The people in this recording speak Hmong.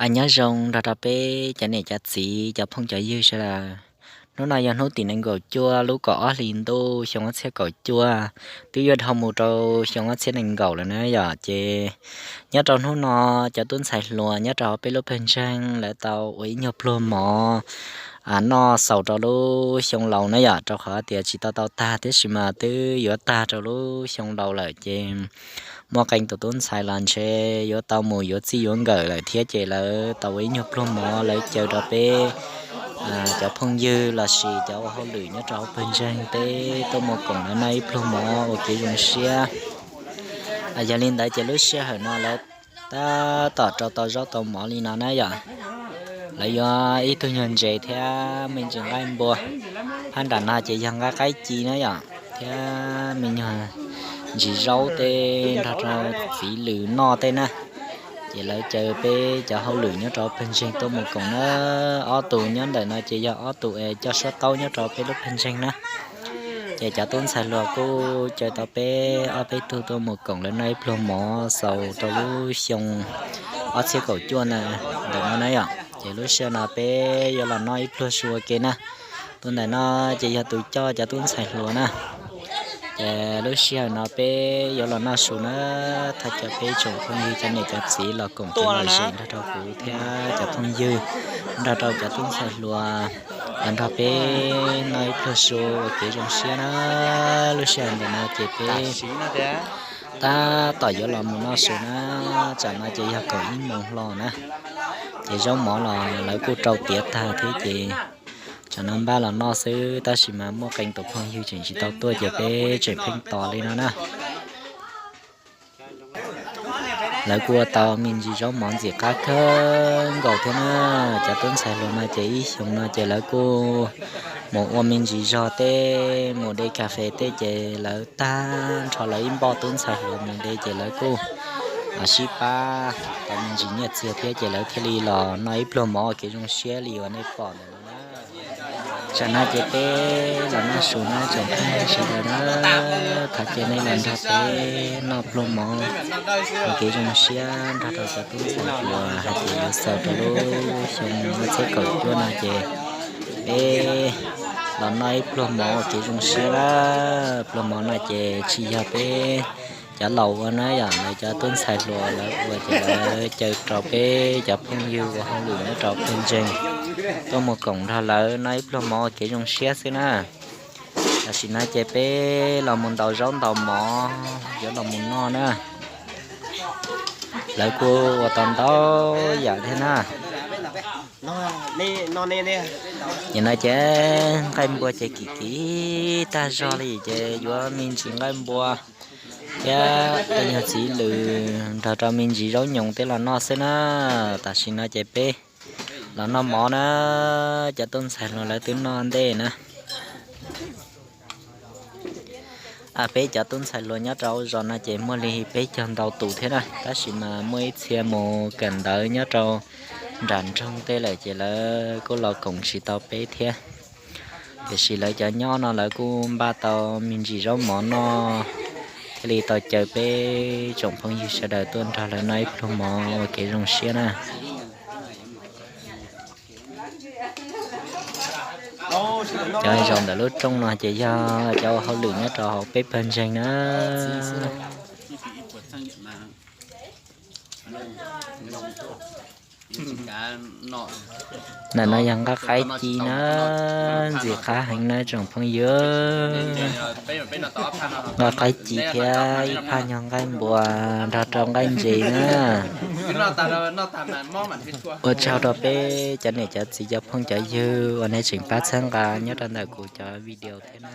Aws, nyob zoo nrog rau peb cov niam cov txiv cov phooj cov ywg sawv daws. Hnub no yog hnub tim nees nkaum cuaj lub kaum ob hlis ntuj xyoo ob txhiab kaum cuaj, twb yuav dhau mus rau xyoo ob txhiab nees nkaum lawm na yom. Ces nyob rau hnub no cov tub ntxhais hluas nyob rau hauv peb lub pawg ntseeg lawv tau ua ib nyuag pluag mov noj xaus rau lub xyoo laus na yom, rau qhov tias tsis tau tau tag tab sis mas twb yuav tag rau lub xyoo laus lawm ces muaj qee tus tub ntxhais los ntshe yuav tau mus yuav txij yuav nkawm lawm thiab ces lawv tau ua ib nyuag pluag mov lawv caw rau peb cov phooj ywg los sis cov ua hauj lwm nyob rau hauv pawg ntseeg peb tuaj mus koom lawv noj ib pluag mov ua kev zoo siab. Yog li ntawd ces lub sij hawm no lawv tab tom rau tau zaub tau mov li no na yom. Lawv yuav ib tug nyuag ntses thiab me ntsis nqaij npua. Phab nram no ces yog nqaij qaib ci na yom, thiab me nyuag ntsis zaub tej nrog rau txiv lws noj tej na. Ces lawv caw peb cov hauj lwm nyob rau pawg ntseeg tuaj mus koom na. Ob tus nyob ntawm no ces yog ob tus es coj suab taub nyob rau peb lub pawg ntseeg na. Ces cov tub ntxhais hluas kuj caw tau peb ob peb tug tuaj mus koom lawv noj ib pluag mov xaus rau lub xyoo ob txhiab kaum cuaj na, ntawm no na yom. Ces lub sij hawm no peb yuav los noj ib pluag su ua ke na. Tus ntawm no ces yog tus coj cov tub ntxhais hluas na. Ces lub sij hawm no peb yuav los noj su na, thov caw peb tsoom phooj ywg cov niam cov txiv los koom kev lom zem nrog rau kuv thiab cov phooj ywg, nrog rau cov tub ntxhais hluas, los nrog peb noj ib pluag su ua kev zoo siab na. Lub sij hawm ntawm no ces peb tab tom yuav los mus noj su na, tsam no ces yog kaum ib moos hlo na. Ces zaub mov los lawv kuj rau tiav tag thiab ces tsam no npaj los noj xwb tab sis mas muaj qee tus phooj ywg tseem tsis tau tuaj ces peb tseem pheej tos li no na. Lawv kuj ua tau me ntsis zaub mov ntxim qab kawg nkaus thiab na. Cov tub ntxhais hluas no ces ib xyoos no ces lawv kuj mus ua me ntsis zog tej, mus de kas fes tej ces lawv tag nrho lawv ib npoj tub ntxhais hluas mus de ces lawv kuj sib pab tau me ntsis nyiaj txiag thiab ces lawv thiaj li los noj ib pluag mov ua kev zoo siab li uas nej pom ntawm no na. Tsam no ces peb los noj su na tsoom phooj ywg sawv daws na, thov caw nej los nrog peb noj pluag mov ua kev zoo siab nrog rau cov tub ntxhais hluas hais tias yuav xaus rau lub xyoo ob txhiab kaum cuaj no ces peb los noj ib pluag mov ua kev zoo siab na. Pluag mov no ces tsis yog peb cov laus ua na yom, lawv cov tub ntxhais hluas lawv ua ces lawv caw rau peb cov phooj ywg ua hauj lwm nyob rau pawg ntseeg tuaj mus koom nrog lawv noj ib pluag mov ua kev zoo siab xwb na. Tam sim no ces peb los mus ntaus zaub ntaus mov yuav los mus noj na. Lawv kuj ua tau ntau yam thiab na. Nim no ces nqaij npua ces kim kim tag zog li ces yuav me ntsis nqaij npua thiab tej nyuag txiv lws nrog rau me ntsis zaub nyoos tej los noj xwb na. Tam sim no ces peb los noj mov na, cov tub ntxhais hluas lawv twb noj ntej na. Peb cov tub ntxhais hluas nyob rau zos no ces muaj li peb caug ntau tus thiab na, tab sis mas muaj ib txhia mus kawm ntawv nyob rau nram nroog tej lawm ces lawv kuj los koom tsis tau peb thiab. Tiam sis lawv cov nyob no lawv kuj npaj tau me ntsis zaub mov noj, thiaj li tau caw peb tsoom phooj ywg sawv daws tuaj nrog lawv noj ib pluag mov ua kev zoo siab na. Cov zaum ntawm lub rooj no ces yog cov ua hauj lwm nyob rau hauv peb pawg ntseeg na. Ntawm no yog nqaij qaib ci na, ntxim qab heev na tsoom phooj ywg. Nqaij qaib ci thiab ib phaj nyuag nqaij npua nrog rau nqaij ntses na. Ua tsaug rau peb cov niam cov txiv cov phooj cov ywg uas nej tseem pab txhawb nqa nyob rau ntawm kuv cov video thiab na.